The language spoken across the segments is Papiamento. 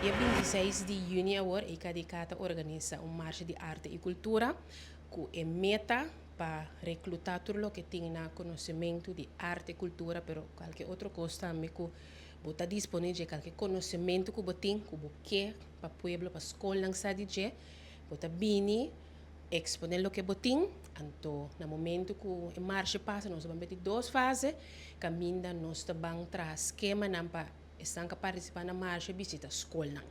Dia 26 di yüni awor EKDK ta organisá un marshe di arte i kultura ku e meta pa reklutá tur loke tin na konosementu di arte, kultura, pero kualke otro kos tambe ku bo ta disponé dje, kualke konosementu ku bo tin ku bo ke pa pueblo, pa skolnan sa di dje, bo ta bini eksponé loke bo tin. Anto na momentu ku e marshe pasa nos ta ban mete dos fase kaminda nos ta ban traha skemanan pa esnan ku a partisipá na marshe bishita skolnan.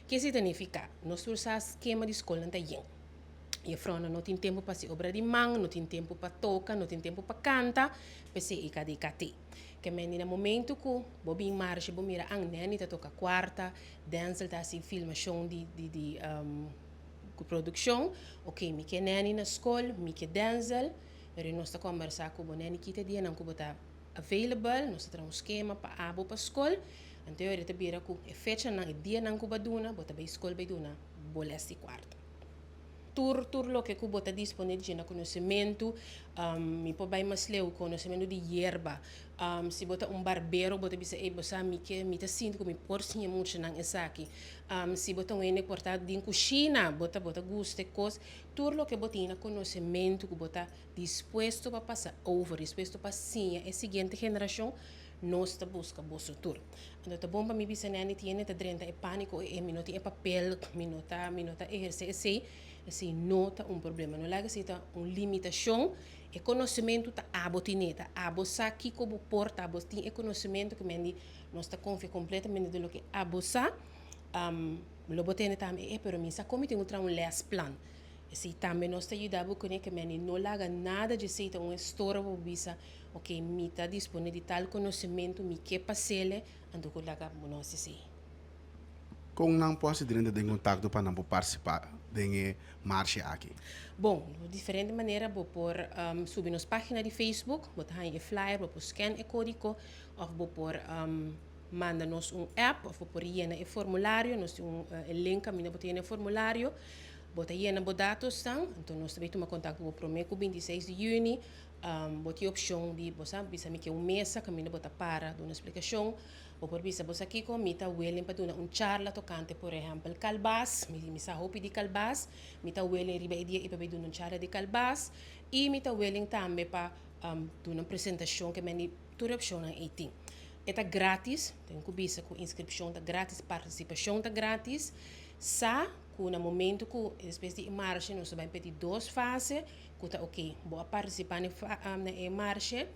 Ke esei ta nifiká? Nos tur sa skema di skolnan ta yen. Jefrounan no tin tempu pa hasi obra di man, no tin tempu pa toka, no tin tempu pa kanta, p'esei e KDKT. Ke mende na momentu ku bo bin marshe bo mira an Nenny ta toka kuarta, Denzel ta hasi filmashon di di di produkshon, ok mi ke Nenny na skol, mi ke Denzel, pero nos ta kombersá ku bo Nenny kita dianan ku bo ta available, nos ta traha un skema pa abo pa skol, anto e ora ta bira ku e fechanan, e dianan ku bo a duna, bo ta bai skol bai duna bo lès di kuarta. Tur tur loke ku bo ta disponé di dje na konosementu, mi por bai mas leu, konosementu di yerba. Si bo ta un barbero bo ta bisa ey bo sa mi ke mi ta sinti ku mi por siña muchanan esaki. Si bo ta un hende ku por ta den kushina bo ta bo ta gusta e kos. Tur loke bo tin na konosementu ku bo ta dispuesto pa pasa over, dispuesto pa siña e siguiente generashon, nos ta buska boso tur. Anto ta bon pa mi bisa Nanny tiene ta drenta e panico e mi no tin e papel, mi no ta mi no ta eherce esey, esey no ta un problema. No laga esey ta un limitacion, e conocemento ta abo tine, ta abo sa kico bo por, ta abo tin e conocemento ke men di nos ta confia completamente den loke abo sa. Lo bo tende tambe e pero mi sa con mi tin cu traha un lesplan. Esey tambe nos ta yuda bo cune ke men di no laga nada dje esey ta un estorbo bo bisa Ok, mi ta dispone di tal konosementu, mi ke pas'ele, anto ku laga bo no hasi esei. Kon nan por hasi drenta den kontakto pa nan por partisipá den e marshe aki? Bon, di diferente manera bo por subi nos página di Facebook, bo ta haña e flyer, bo por scan e kódigo òf bo por manda nos un app òf bo por yena e formulario, nos tin un e link kaminda bo ta yena e formulario, bo ta yena bo datosnan, anto nos ta bai tuma kontakto ku bo promé ku 26 di yüni. Bo tin opshon di bo sa bisa mi ke un mesa kaminda bo ta para duna splikashon. Bo por bisa bo sa kiko mi ta willing pa duna un charla tokante por ehèmpel kalbas. Mi mi sa hopi di kalbas. Mi ta willing riba e dia ei pa bai duna un charla di kalbas. I mi ta willing tambe pa duna un presentashon ke men di tur e opshonnan ei tin. E ta gratis, tin ku bisa ku inskripshon ta gratis, partisipashon ta gratis. Sa ku na momento ku despues di e marshe nos ta bai p'e di dos fase. Ku ta oke, bo a partisipá na na e marshe,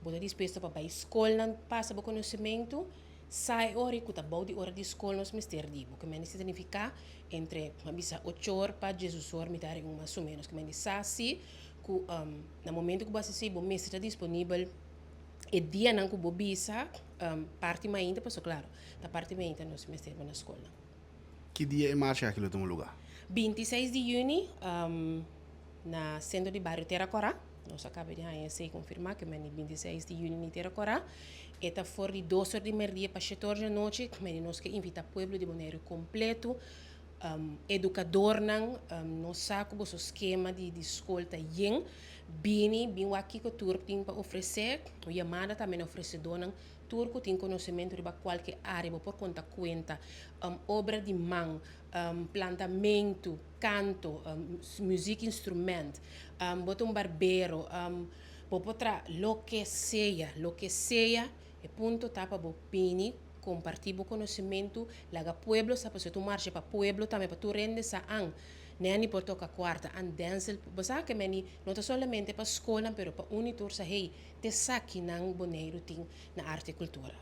bo ta dispuesto pa bai skolnan pasa bo konosementu, sa e ora ku ta bou di ora di skol nos mester di bo. Ke men esei ta nifiká entre a bisa ocho or pa diesdos or mitar i un mas o ménos. Ke men di sa si ku na momento ku bo hasi esei bo mester ta disponibel e dianan ku bo bisa parti mainta pasobra klaro ta parti mainta nos mester bo na skolnan. Ki dia e marshe aki lo tuma lugá? 26 di yüni na sentro di bario Tera Kòrá. Nos a kaba di haña esei konfirmá ku meni 26 di yüni na Tera Kòrá. E ta for di dos or di mèrdia pa shete or di anochi. Meni nos ke invitá pueblo di Boneiru kompletu, edukadornan, nos sa ku boso skema di skol ta yen. Bini, bin wak kiko tur tin pa ofresé. Un yamada tambe na ofresedónan Tur ku tin konosementu riba kualke área bo por konta kuenta, obra di man, plantamentu, kanto, muzik instrument, bo ta un barbero, bo por traha loke sea, loke sea, e punto ta pa bo bini kompartí bo konosementu, laga pueblo sa pasobra ta un marshe pa pueblo tambe pa tur hende sa an Nanny por toka kuarta, an Denzel, bo sa ke meni no ta solamente pa skolnan pero pa uni tur sa hey, T'esakinan Boneiru tin na arte i kultura.